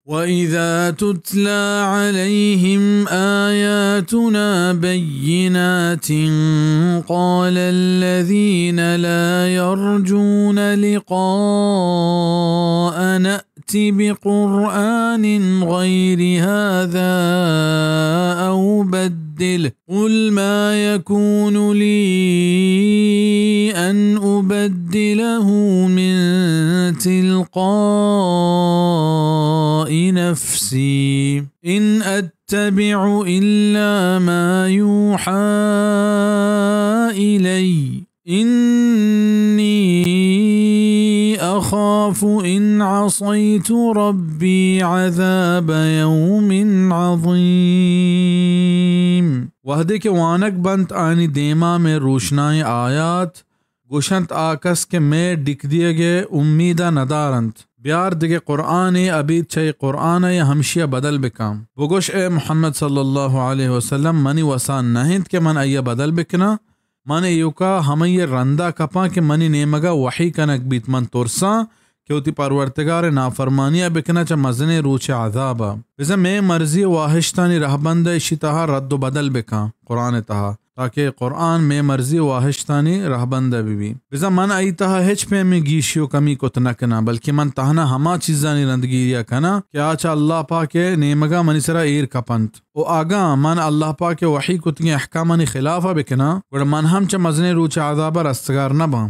وإذا تتلى عليهم آياتنا بينات قال الذين لا يرجون لقاءنا ائت بقرآن غير هذا أو بدله قل ما يكون لي أن أبدله من تلقاء نفسي إن أتبع إلا ما يوحى إلي إني أخاف إن عصيت ربي عذاب يوم عظيم۔ وہدے کہ وانگ بنت آنی دیما مئے روشنائیں آیات، گوشنت، آ کس کہ مئے ڈیک دیگ ءِ امیدا ندارنت، بیار دگہ قرآنے ابید چہ اے قرآنا یا ہمشیا بدل بکاں۔ بگوش، اے محمد صلی اللہ علیہ وسلم، منی وسا نہ انت کہ من آئیا بدل بکناں، من ایوکا ہمائی رندا کپاں کہ منی نیمگا وحی کنگ بیت، من ترساں کہ وتی پرورتگار نافرمانیا بکناں چہ مزنیں روچ عذابا۔ بزاں مئے مرضی و واہشتانی رہبندا اشی تہا رد و بدل بکاں قرآن تہا، تاکہ قرآن مئے مرضی و واہشتانی رہبندا ببی۔ بزاں من آئی تہا ہچ پیمیں گیشی و کمی کت نکناں، بلکہ من تہنا ہما چیزانی رندگیریا کناں کہ آ چہ اللہ پاک نیمگا منی سرا ایر کپنت۔ و اگاں من اللہ پاک ءِ وحی کتگیں احکامانی خلافا بکناں، گڑا من ہم چہ مزنیں روچ عذابا رستگار نباں۔